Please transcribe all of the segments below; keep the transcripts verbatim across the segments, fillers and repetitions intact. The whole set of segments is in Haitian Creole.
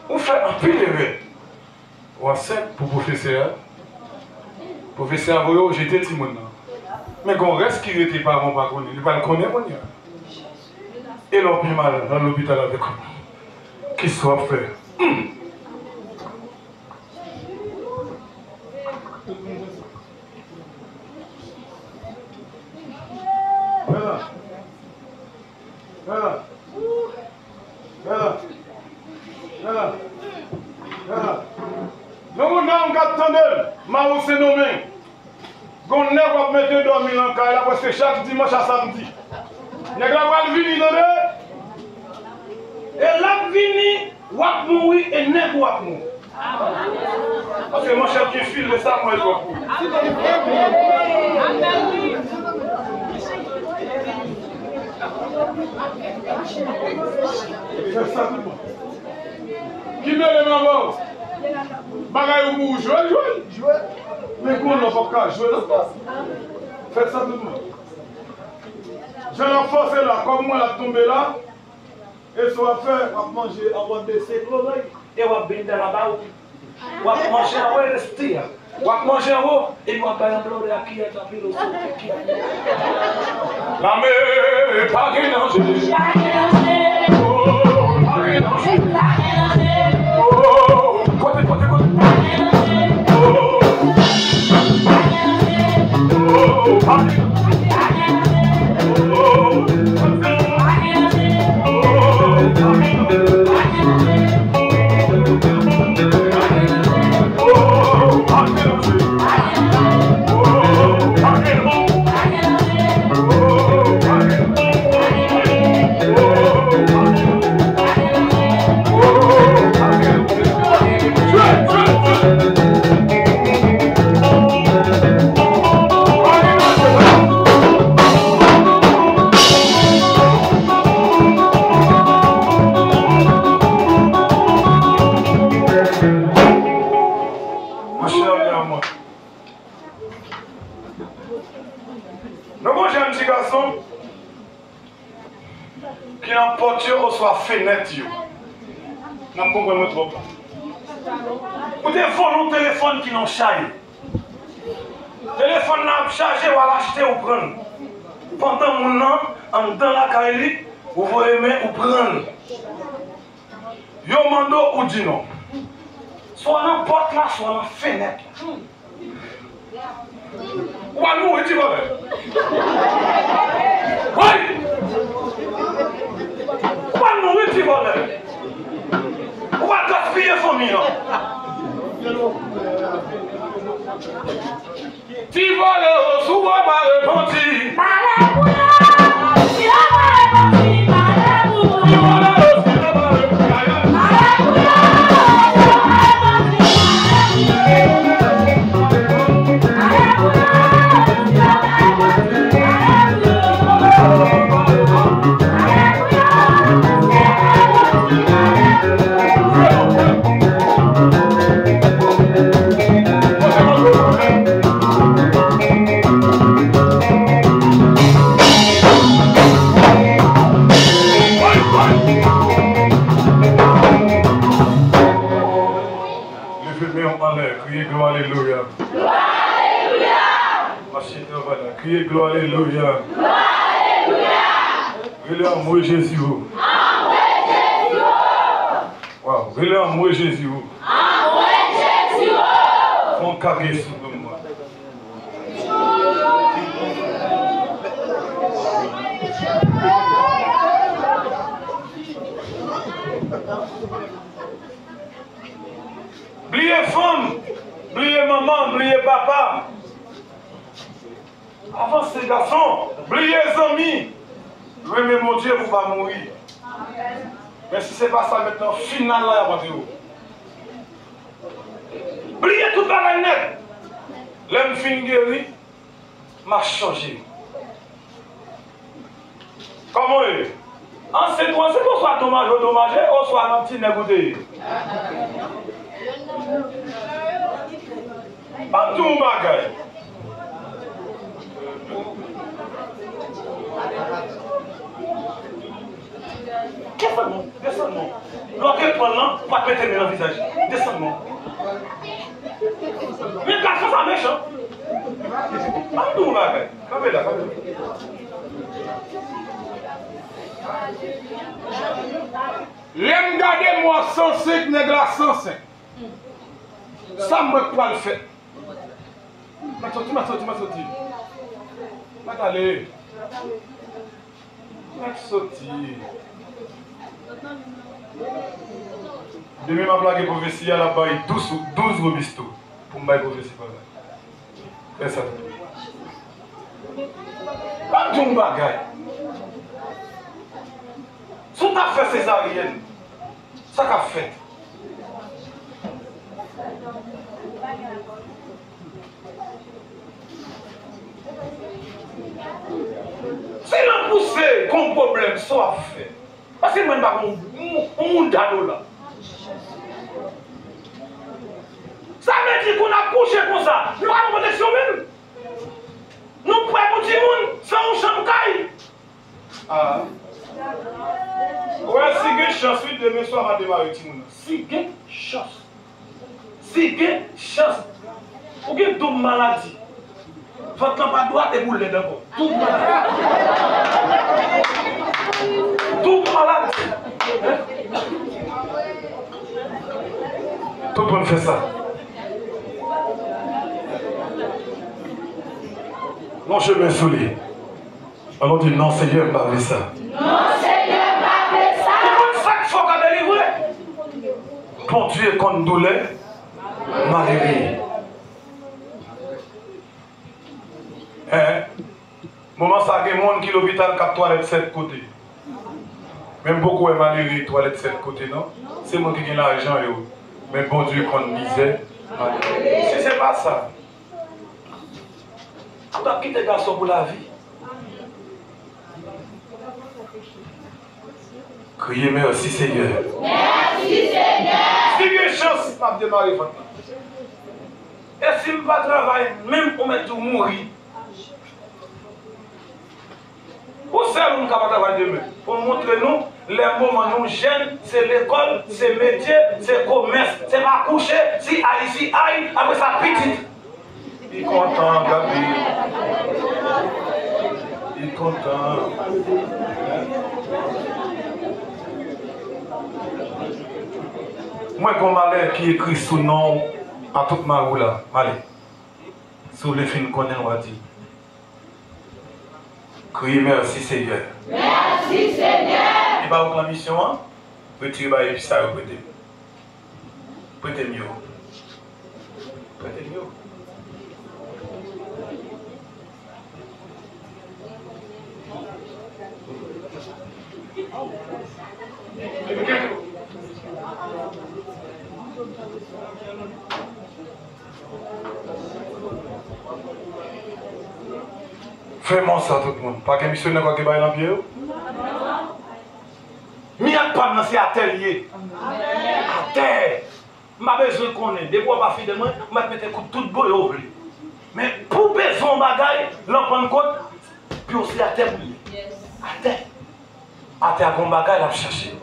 Ou fè anpil erè. Ou ansent pou pwofesè a. Pwofesè a voye w jete timoun nan. Men gon rès ki rete paran w pa konnen. Li pral konnen kounye a. E lè w pi mal nan lopital avèk ou. Kisa w ap fè? Hmm. Yon moun nan m ka tande l, Mawou Sendomeng. Gon nèg w ap mete dòmi nan kay la prèske chak dimanch a samdi. Nèg la pral vini, tande. E l ap vini, w ap mouri, e nèg ou ap mouri. Paske manchèt gen fil, e sa mwen twò pou. Fè sa tout bon. Ki mele m avè w? Bagay ou pou jwe, jwe. Men gon lè w p ap ka jwe nan pas. Fè sa tout bon. Jan l ap fòse la, kòb mwen l ap tonbe la. E sa w ap fè? W ap manje anwo de seklorèy e w ap benn dan laba w. W ap manje anwo resti a. W ap manje anwo epi w ap bay anplòdè ak kiyè tanpil osou kiyè. Lame pa gen danje. Oh, pa gen danje. Oh, kote, kote, kote. Oh, oh, pa gen danje. Monchè, nou gon jèn ti gason ki nan pòt yo oswa fenèt yo. N ap konprann mwen twòp la. Ou te vòlè yon telefòn ki nan chay. Telefòn nan ap chaje, w al achte, ou pran l. Pandan moun nan anndan lakay li, ou voye men, ou pran l. Yo mande w, ou di non. Swa nan pòt la, swa nan fenèt la. Ou pral mouri, ti vòlè. Woy! Ou pral mouri, ti vòlè. Ou pral gaspiye fanmi an. Ti vòlè, o, si w pa repanti. Malè pou yo, si yo pa repanti, malè pou yo. Ti vòlè, o, si w pa repanti. Malè pou yo, si yo pa repanti, malè pou yo. Malè pou yo, si yo pa repanti, malè pou yo. Malè pou yo, si yo pa repanti, malè pou yo. Leve men w anlè, kriye glwa, alelouya. Glwa, alelouya. Mache travay la, kriye glwa, alelouya. Glwa, alelouya. Rele anmwe Jezi o. Anmwe Jezi o. Waw, rele anmwe Jezi o. Anmwe Jezi o. Fè yon kake sou do mwen. Bliye fanm, bliye manman, bliye papa. Avanse, gason. Bliye zanmi. Renmen Bondye pou w pa mouri. Men si se pa sa, mentnan final la y ap antre w. Bliye tout bagay nèt. Lè m fin geri, m a chanje. Kòman w ye? Ansent ou ansent, oswa domaje w domaje, oswa nan ti nèg ou te ye? Ban m di w yon bagay. Desann non, desann non. Lè w te pran l lan, ou pa t mete men nan vizaj li. Desann non. Men gason sa mechan. Ban m di w yon bagay. Kanpe la, kanpe la. Lè m gade mò san senk, nèg la san senk. Sa m wè k pral fèt. Mèt soti, mèt soti, mèt soti. Mèt ale. Mèt soti. Demen m ap lage pwofesi a, l ap bay douz, douz remis tou. Pou m bay pwofesi pa la. Fè sa tou. Ban m di w yon bagay. Si w ta fè sezaryèn, sa k ap fèt? Si nan pouse gon pwoblèm, sa w ap fè? Paske mwen m pa gon moun, moun dado la. Sa vle di kou n ap kouche konsa, nou pa gen pwoteksyon menm. Nou prè pou timoun, se yon chanm kay. Ah. Ou wè, si gen chans, wi, demen swa m a demare timoun nan. Si gen chans. Si gen chans. Ou gen doub maladi. Vant lan pa dwat epi w lèd ankò. Doub maladi. Doub maladi. Tout moun fè sa. Non, chemen sou li. Alò di, "Non, Senyè, m pa vle sa." Non, Senyè, m pa vle sa. Ou konn sa k fè w ka delivre? Bondye konn doulè malere. Hein? Moman sa, gen moun ki lopital k ap twalèt sèt kote. Men m poko wè malere twalèt sèt kote, non. Se moun ki gen lajan yo. Men Bondye konn mizè malere. Si se pa sa, ou t ap kite gason pou lavi? Kriye, "Mèsi, Senyè." Mèsi, Senyè. Si gen chans, m ap demare vant lan. E si m pa travay, menm ou mèt di w mouri. Ou sèl moun k ap travay demen. Pou montre nou, lè moman nou jèn, se lekòl, se metye, se komès, se pa kouche, si ay, si ay, apre sa pitit. Li kontan, gade. Li kontan. Mwen gon malè ki ekri sou non a tout mari w la. Male. Si w vle fin konnen, w a di. Kriye, "Mèsi, Senyè." Mèsi, Senyè. E ba ou k lan misyon an, retire bagay sa yo prete m. Prete m yo. Prete m yo. Fèmen sa, tout moun. Pa gen misyonè k ap gen bagay nan pye yo? Mirak pa m nan, se atè l ye. Atè. M pa bezwen konnen. Depi w ap afidèl mwen, m ap mete kout tout bò yo vle. Men pou w bezwen yon bagay, lan Pannkot, pye w se atè pou l ye. Atè. Atè a gon bagay l ap chache.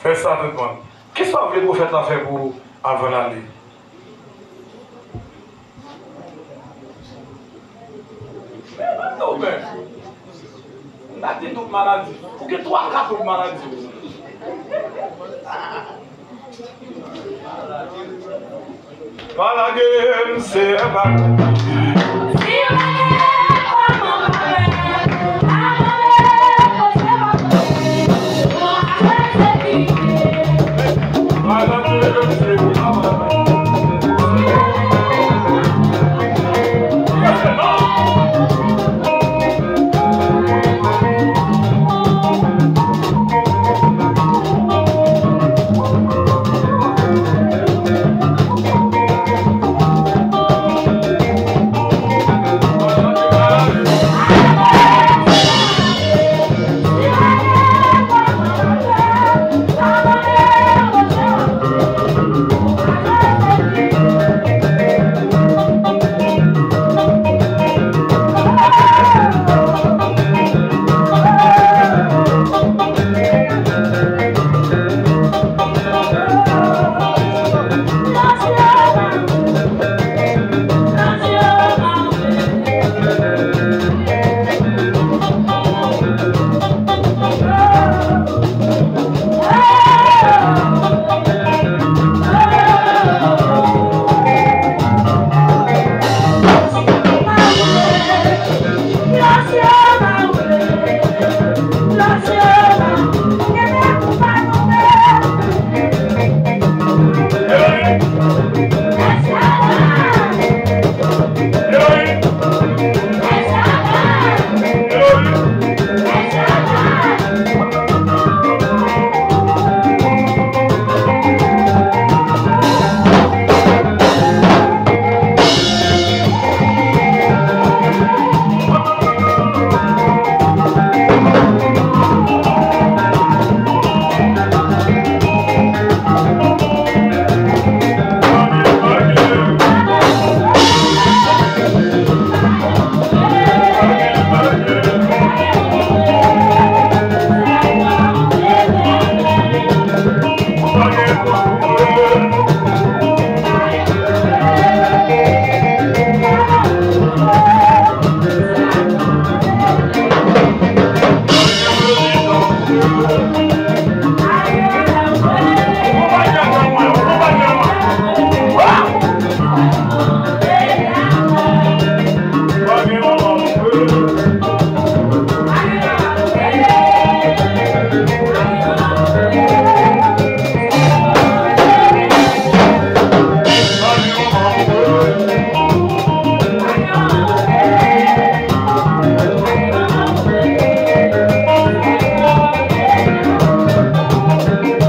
Fè sa, tout moun. Kisa w vle pwofèt la fè pou ou avan l ale? Men, ban nou, men. M ta di doub maladi. Ou gen twa, kat doub maladi. Pa lage m, se pa konplike.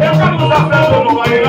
Mesye, nou sa fè do nou manje